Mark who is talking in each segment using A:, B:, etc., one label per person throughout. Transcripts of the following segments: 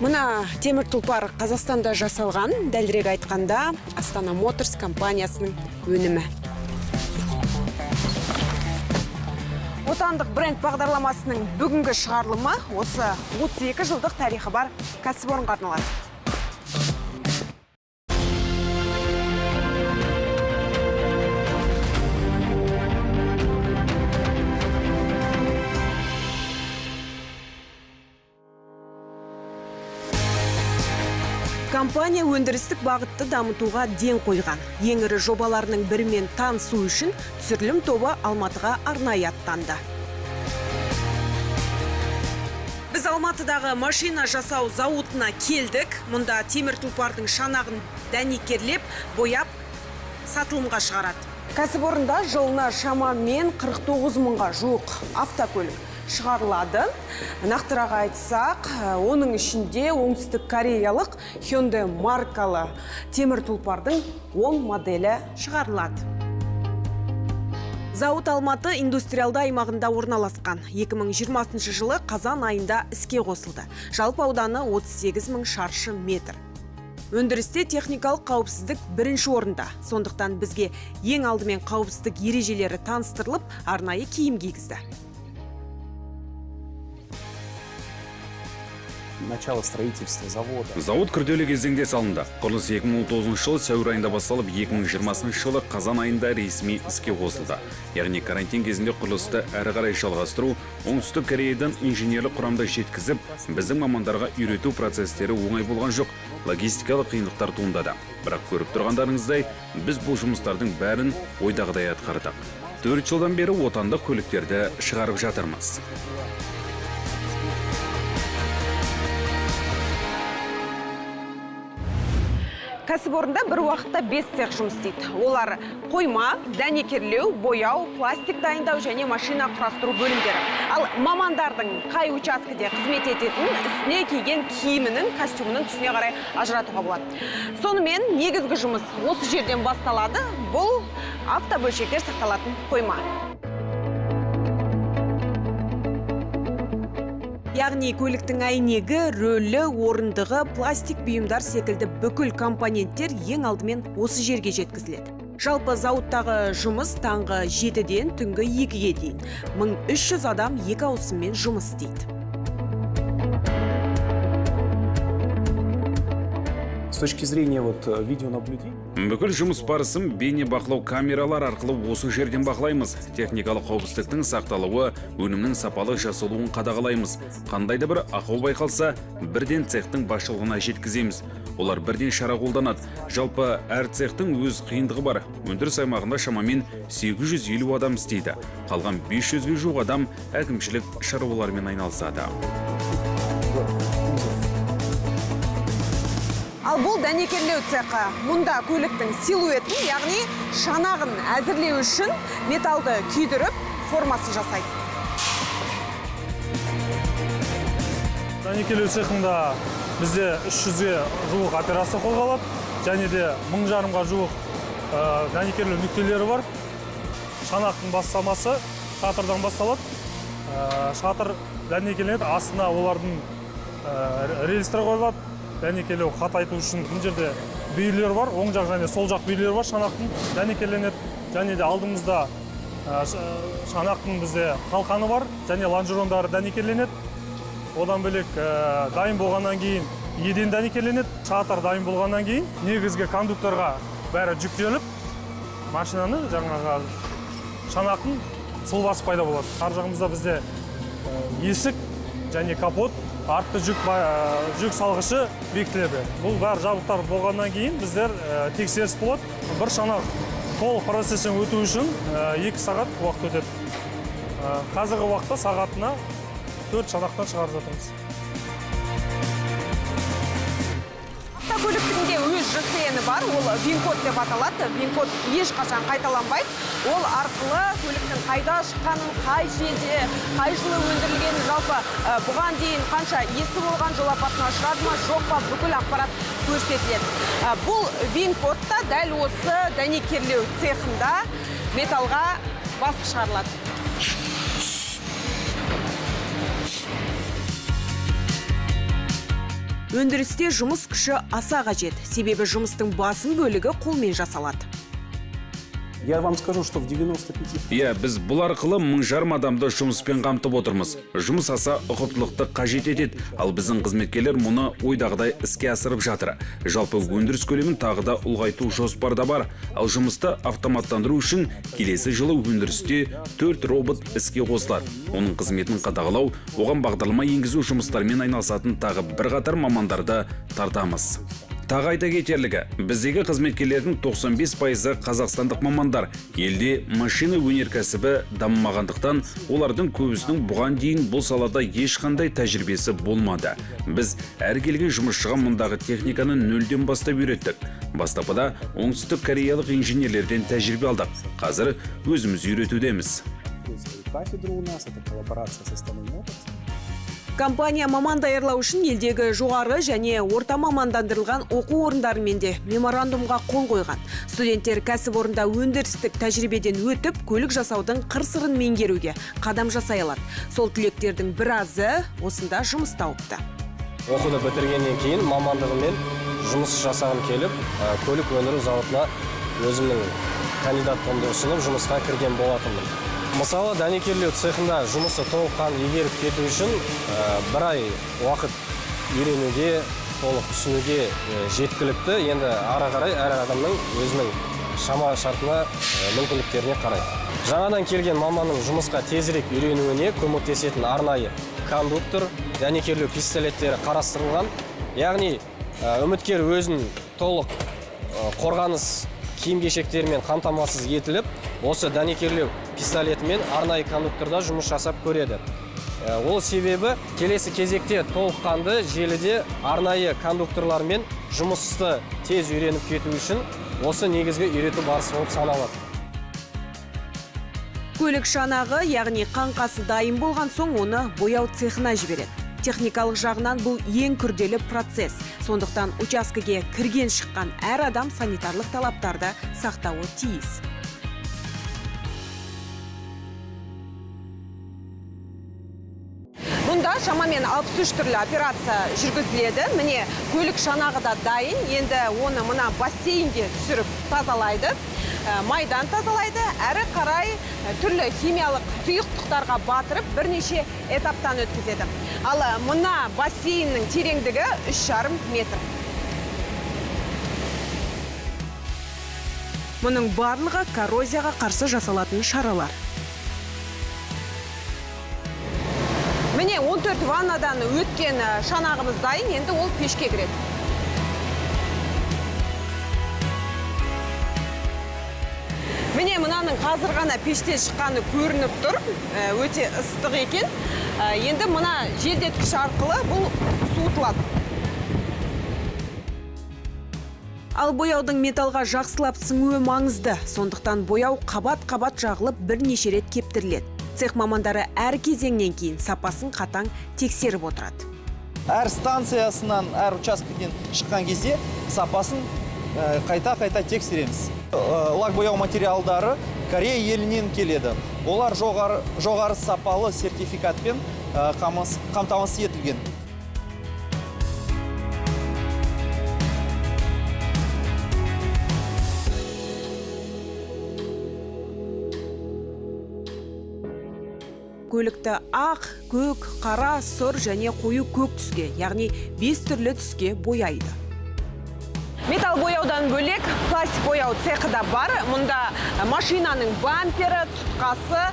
A: Мына темір тұлпар Қазақстанда жасалған, дәлірек айтқанда, Астана Моторс компаниясының өнімі. Отандық бренд бағдарламасының бүгінгі шығарылымы осы 32 жылдық тарихы бар кәсіпорынға арналады. Компания өндірістік бағытты дамытуға ден қойған. Ең ірі жобаларының бірімен танысу үшін түсірілім тобы Алматыға арнайы аттанды. Біз Алматыдағы машина жасау зауытына келдік. Мұнда темір тұлпардың шанағын дәнекерлеп, бояп, сатылымға шығарады. Кәсіпорында жылына шамамен 49 мыңға жуық автокөлік шығарылады. Нақтырақ айтсақ, оның ішінде оңтүстік кореялық Hyundai маркалы темір тұлпардың 10 моделі шығарылады. Зауыт Алматы индустриалды аймағында орналасқан. 2020 жылы қазан айында іске қосылды. Жалпы ауданы 38 мың шаршы метр. Өндірісте техникалық қауіпсіздік бірінші орында. Сондықтан бізге ең алдымен қауіпсіздік ережелері таныстырылып, арнайы киім кигізді.
B: Начало строительства завода.
C: Зауыт күрделі кезеңде салынды. Құрылыс 2019 жылы сәуір айында басталып, 2020 жылы қазан айында ресми іске қосылды. Яғни карантин кезінде құрылысты әрі қарай жалғастыру, Оңтүстік Кореядан инженерлік құрамды жеткізіп, біздің мамандарға үйрету процестері оңай болған жоқ, логистикалық қиындықтар туындады. Бірақ көріп тұрғандарыңыздай, біз бұл жұмыстардың бәрін ойдағыдай атқардық. 4 жылдан бері отандық көліктерді шығарып жатырмыз.
A: Кәсіпорында бір уақытта 5 цех жұмыс істейді. Олар қойма, дәнекерлеу, бояу, пластик дайындау және машина құрастыру бөлімдері. Ал мамандардың қай учаскеде қызмет ететінін үстіне киген киімінің, костюмінің түсіне қарай ажыратуға болады. Сонымен негізгі жұмыс осы жерден басталады. Бұл автобөлшектер сақталатын қойма. Яғни көліктің әйнегі, рөлі, орындығы, пластик бұйымдар секілді бүкіл компоненттер ең алдымен осы жерге жеткізіледі. Жалпы зауыттағы жұмыс таңғы 7-ден түнгі 2-ге дейін. 1300 адам екі ауысыммен жұмыс істейді.
B: С точки зрения вот видеонаблюдения.
C: Бүкіл жұмыс барысын бейне бақылау камералар арқылы осы жерден бақылаймыз. Техникалық қауіпсіздіктің сақталуы, өнімнің сапалы жасалуын қадағалаймыз. Қандай да бір ақау байқалса, бірден цехтың басшылығына жеткіземіз. Олар бірден шара қолданады. Жалпы әр цехтың өз қиындығы бар. Өндіріс аймағында шамамен 850 адам істейді. Қалған 500-ге жуық адам әкімшілік шаруалармен айналысады.
A: Ал бұл дәнекерлеу цехы. Мұнда көліктің силуетін, яғни шанағын әзірлеу үшін металды күйдіріп, формасын жасайды.
D: Дәнекерлеу цехында бізде 300-ге жуық операция қолға алады, және де 1500-ға жуық дәнекерлеу нүктелері бар. Шанақтың бастамасы шатырдан басталады. Шатыр дәнекерленеді, астына олардың рельстер қойылады. Дәнекерлеу қатайту үшін мына жерде бүйірлер бар, оң жақ және сол жақ бүйірлер бар шанақтың дәнекерленеді. Және де алдымызда шанақтың бізде қалқаны бар және лонжерондары дәнекерленеді. Одан бөлек дайын болғаннан кейін еден дәнекерленеді. Шатыр дайын болғаннан кейін негізгі кондукторға бәрі жүктеліп, машинаны жаңағы шанақтың сұлбасы пайда болады. Ар жағымызда бізде есік және капот, артты жүк салғышы бекітіледі. Бұл бәрі жабдықтар болғаннан кейін біздер тексеріс болады. Бір шанақ толық процестен өту үшін 2 сағат уақыт өтеді. Қазіргі уақытта сағатына 4 шанақтан шығарып жатырмыз.
A: Автокөліктің де өз ЖСН-і бар, ол ВИН-код деп аталады. ВИН-код ешқашан қайталанбайды. Ол арқылы көліктің қайда шыққанын, қай жерде, қай жылы өндірілгенін, жалпы бұған дейін қанша иесі болған, жол апатына ұшырады ма, жоқ па, бүкіл ақпарат көрсетіледі. Бұл ВИН-код та дәл осы дәнекерлеу цехында металға басып шығарылады. Өндірісте жұмыс күші аса қажет, себебі жұмыстың басым бөлігі қолмен жасалады.
B: Я вам скажу, что в 95
C: Иә, біз бұл арқылы 1500 адамды жұмыспен қамтып отырмыз. Жұмыс аса ұқыптылықты қажет етеді, ал біздің қызметкерлер мұны ойдағыдай іске асырып жатыр. Жалпы өндіріс көлемін тағы да ұлғайту жоспарда бар. Ал жұмысты автоматтандыру үшін келесі жылы өндірісте 4 робот іске қосылады. Оның қызметін қадағалау, оған бағдарлама енгізу жұмыстарымен айналысатын тағы бірқатар мамандарды тартамыз. Тағы айта кетерлігі, біздегі қызметкерлердің 95%-ы қазақстандық мамандар. Елде машина өнеркәсібі дамымағандықтан олардың көбісінің бұған дейін бұл салада ешқандай тәжірибесі болмады. Біз әр келген жұмысшыға мұндағы техниканы нөлден бастап үйреттік. Бастапқыда оңтүстік кореялық инженерлерден тәжірибе алдық. Қазір өзіміз үйретудеміз.
B: Кафедру у нас, это коллаборация со Станой Моторс.
A: Компания маман даярлау үшін елдегі жоғары және орта мамандандырылған оқу орындарымен де меморандумға қол қойған. Студенттер кәсіпорында өндірістік тәжірибеден өтіп, көлік жасаудың қыр-сырын меңгеруге қадам жасай алады. Сол түлектердің біразы осында жұмыс тауыпты.
E: Оқуды бітіргеннен кейін мамандығыммен жұмыс жасағым келіп, көлік өндіру зауытына өзімнің кандидаттығымды ұсынып жұмысқа кірген болатынмын. Мысалы, дәнекерлеу цехында жұмысы толыққан игеріп кету үшін бір ай уақыт үйренуге, толық түсінуге жеткілікті. Енді ары қарай әр адамның өзінің шама шартына, мүмкіндіктеріне қарай. Жаңадан келген маманның жұмысқа тезірек үйренуіне көмектесетін арнайы кондуктор, дәнекерлеу пистолеттері қарастырылған. Яғни, үміткер өзін толық қорғаныс киім-кешектерімен қамтамасыз етіліп, осы дәнекерлеу пистолетімен арнайы кондукторда жұмыс жасап көреді. Ол себебі келесі кезекте толыққанды желіде арнайы кондукторлармен жұмысты тез үйреніп кету үшін осы негізгі үйрету барысы болып саналады.
A: Көлік шанағы, яғни қаңқасы дайын болған соң оны бояу цехына жібереді. Техникалық жағынан бұл ең күрделі процесс. Сондықтан учаскеге кірген шыққан әр адам санитарлық талаптарды сақтауы тиіс. Мұнда шамамен 63 түрлі операция жүргізіледі. Міне, көлік шанағы да дайын. Енді оны мына бассейнге түсіріп тазалайды. Майдан тазалайды. Әрі қарай түрлі химиялық сұйықтықтарға батырып бірнеше этаптан өткізеді. Ал мына бассейннің тереңдігі 3,5 метр. Мұның барлығы коррозияға қарсы жасалатын шаралар. Міне, 14 ваннадан өткен шанағымыз дайын, енді ол пешке кіреді. Міне, мынаның қазір ғана пештен шыққаны көрініп тұр. Өте ыстық екен. Енді мына желдеткіш арқылы бұл суытылады. Ал бояудың металға жақсылап сіңуі маңызды. Сондықтан бояу қабат-қабат жағылып бірнеше рет кептіріледі. Цех мамандары әр кезеңнен кейін сапасын қатаң тексеріп отырады.
F: Әр станциясынан, әр учаскеден шыққан кезде сапасын қайта-қайта тексереміз. Лак бояу материалдары Корея елінен келеді. Олар жоғары сапалы сертификатпен қамтамасыз етілген.
A: Көлікті ақ, көк, қара, сұр және қою көк түске, яғни 5 түрлі түске бояйды. Металл бояудан бөлек пластик бояу цехы да бар. Мұнда машинаның бампері, тұтқасы,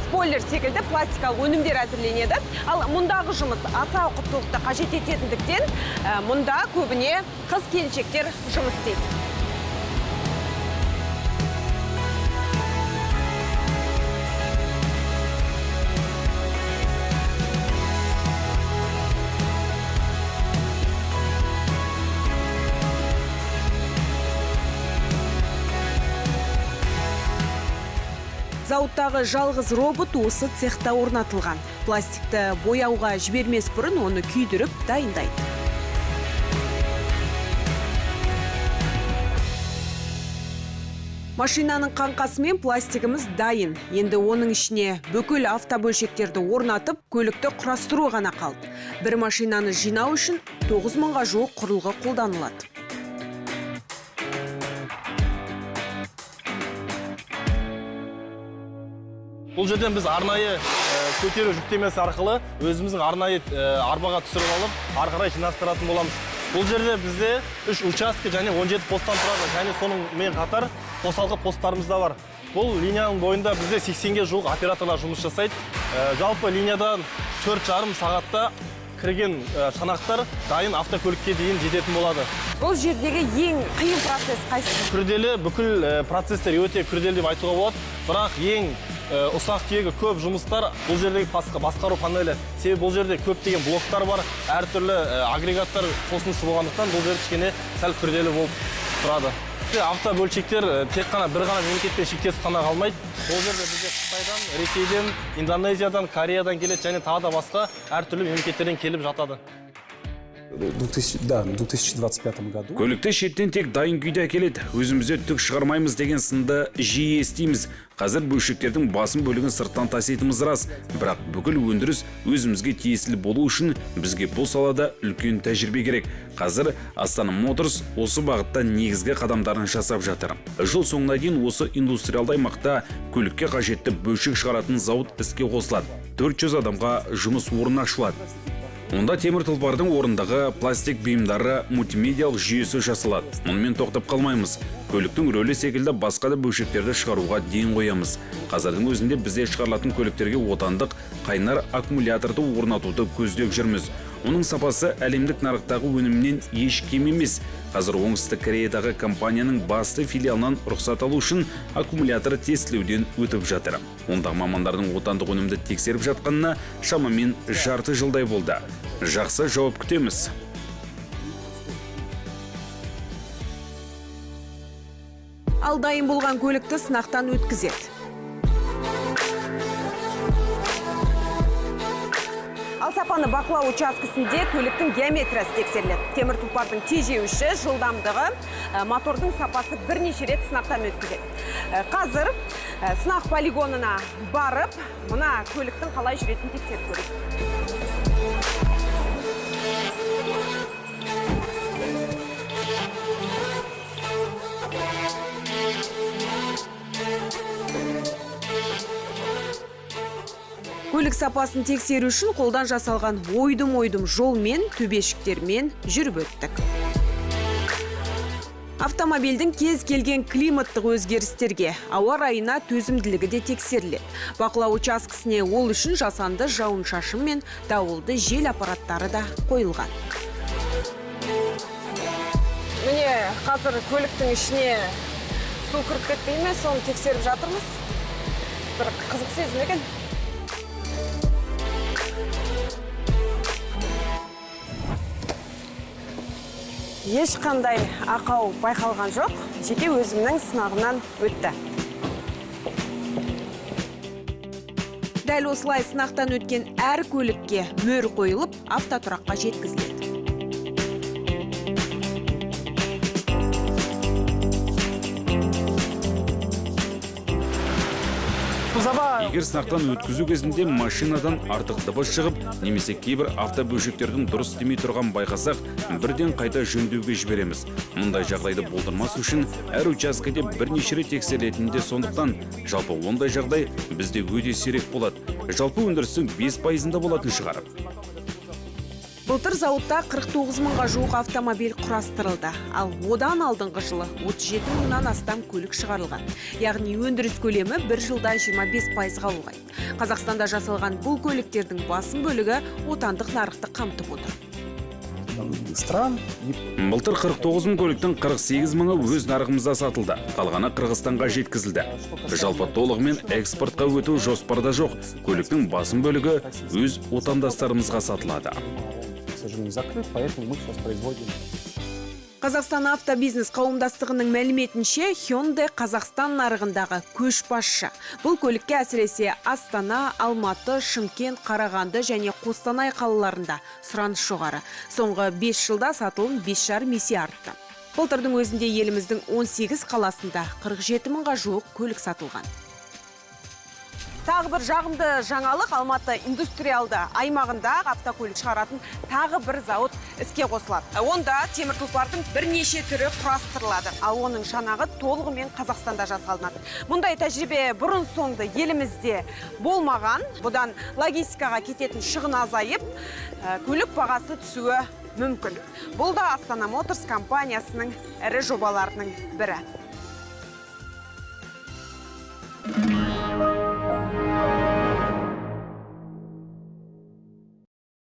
A: спойлер секілді пластикалық өнімдер әзірленеді. Ал мұндағы жұмыс аса ұқыптылықты қажет ететіндіктен, мұнда көбіне қыз келіншектер жұмыс істейді. Зауыттағы жалғыз робот осы цехта орнатылған. Пластикті бояуға жібермес бұрын оны күйдіріп дайындайды. Машинаның қаңқасы мен пластигіміз дайын. Енді оның ішіне бүкіл автобөлшектерді орнатып, көлікті құрастыру ғана қалды. Бір машинаны жинау үшін 9 мыңға жуық құрылғы қолданылады.
G: Бұл жерден біз арнайы көтеру жүктемесі арқылы өзіміздің арнайы арбаға түсіріп алып, ары қарай жинастыратын боламыз. Бұл жерде бізде 3 участке және 17 посттан тұрады, және сонымен қатар қосалқы посттарымыз да бар. Бұл линияның бойында бізде 80-ге жуық операторлар жұмыс жасайды. Жалпы линиядан 4,5 сағатта кірген шанақтар дайын автокөлікке дейін жететін болады.
A: Бұл жердегі ең қиын процесс қайсысы?
G: Күрделі, бүкіл процесстер өте күрделі деп айтуға болады, бірақ ең ұсақ түйегі көп жұмыстар бұл жердегі басқару панелі. Себебі бұл жерде көптеген блоктар бар, әртүрлі агрегаттар қосындысы болғандықтан бұл жер кішкене сәл күрделі болып тұрады. Автобөлшектер тек қана бір ғана мемлекетпен шектесіп қана қалмайды. Бұл жерде бізде Қытайдан, Ресейден, Индонезиядан, Кореядан келеді және тағы да басқа әртүрлі мемлекеттерден келіп жатады.
B: Да, в 2025 году.
C: Көлікті шеттен тек дайын күйде әкеледі. Өзімізде түк шығармаймыз деген сынды жиі естиміз. Қазір бөлшектердің басым бөлігін сырттан таситынымыз рас. Бірақ бүкіл өндіріс өзімізге тиесілі болу үшін бізге бұл салада үлкен тәжірибе керек. Қазір Астана Моторс осы бағытта негізгі қадамдарын жасап жатыр. Жыл соңына дейін осы индустриалды аймақта көлікке қажетті бөлшек шығаратын зауыт іске қосылады. 400 адамға жұмыс орны ашылады. Онда темір тұлпардың орындығы, пластик бұйымдары, мультимедиялық жүйесі жасалады. Мұнымен тоқтап қалмаймыз. Көліктің рөлі секілді басқа да бөлшектерді шығаруға ден қоямыз. Қазірдің өзінде бізде шығарылатын көліктерге отандық қайнар аккумуляторды орнатуды көздеп жүрміз. Оның сапасы әлемдік нарықтағы өнімнен еш кем емес. Қазір Оңтүстік Кореядағы компанияның басты филиалынан рұқсат алу үшін аккумулятор тестілеуден өтіп жатыр. Ондағы мамандардың отандық өнімді тексеріп жатқанына шамамен жарты жылдай болды. Жақсы жауап күтеміз.
A: Ал дайын болған көлікті сынақтан өткізеді. Ал сапаны бақылау учаскесінде көліктің геометриясы тексеріледі. Темір тұлпардың тежеуіші, жылдамдығы, мотордың сапасы бірнеше рет сынақтан өткізеді. Қазір сынақ полигонына барып, мына көліктің қалай жүретінін тексеріп көрейік. Көлік сапасын тексеру үшін қолдан жасалған ойдым-ойдым жолмен, төбешіктермен жүріп өттік. Автомобильдің кез келген климаттық өзгерістерге, ауа райына төзімділігі де тексеріледі. Бақылау учаскесіне ол үшін жасанды жауын-шашын мен дауылды жел аппараттары да қойылған. Міне, қазір көліктің ішіне су кіріп кетпей ме, соны тексеріп жатырмыз. Бір қызық сезім екен. Ешқандай ақау байқалған жоқ, жеке өзімнің сынағымнан өтті. Дәл осылай сынақтан өткен әр көлікке мөр қойылып, автотұраққа жеткізіледі.
C: Егер сынақтан өткізу кезінде машинадан артық дыбыс шығып, немесе кейбір автобөлшектердің дұрыс істемей тұрған байқасақ, бірден қайта жөндеуге жібереміз. Мұндай жағдайды болдырмас үшін әр учаскеде бірнеше рет тексерілетіні де сондықтан. Жалпы ондай жағдай бізде өте сирек болады. Жалпы өндірістің 5%-ында болатын шығар.
A: Былтыр зауытта 49 мыңға жуық автомобиль құрастырылды. Ал одан алдыңғы жылы 37 мыңнан астам көлік шығарылған. Яғни өндіріс көлемі бір жылда 25%-ға ұлғайды. Қазақстанда жасалған бұл көліктердің басым бөлігі отандық нарықты қамтып отыр.
C: Былтыр 49 мың көліктің 48 мыңы өз нарығымызда сатылды. Қалғаны Қырғызстанға жеткізілді. Жалпы толығымен экспортқа өту жоспарда жоқ. Көліктің басым бөлігі өз отандастарымызға сатылады.
A: Қазақстан автобизнес қауымдастығының мәліметінше, Hyundai Қазақстан нарығындағы көшбасшы. Бұл көлікке әсіресе Астана, Алматы, Шымкент, Қарағанды және Қостанай қалаларында сұраныс жоғары. Соңғы 5 жылда сатылым 5,5 есе артты. Былтырдың өзінде еліміздің 18 қаласында 47 мыңға жуық көлік сатылған. Тағы бір жағымды жаңалық: Алматы индустриалды аймағында автокөлік шығаратын тағы бір зауыт іске қосылады. Онда темір тұлпардың бірнеше түрі құрастырылады. Ал оның шанағы толығымен Қазақстанда жасалынады. Мұндай тәжірибе бұрын соңды елімізде болмаған. Бұдан логистикаға кететін шығын азайып, көлік бағасы түсуі мүмкін. Бұл да Астана Моторс компаниясының ірі жобаларының бірі.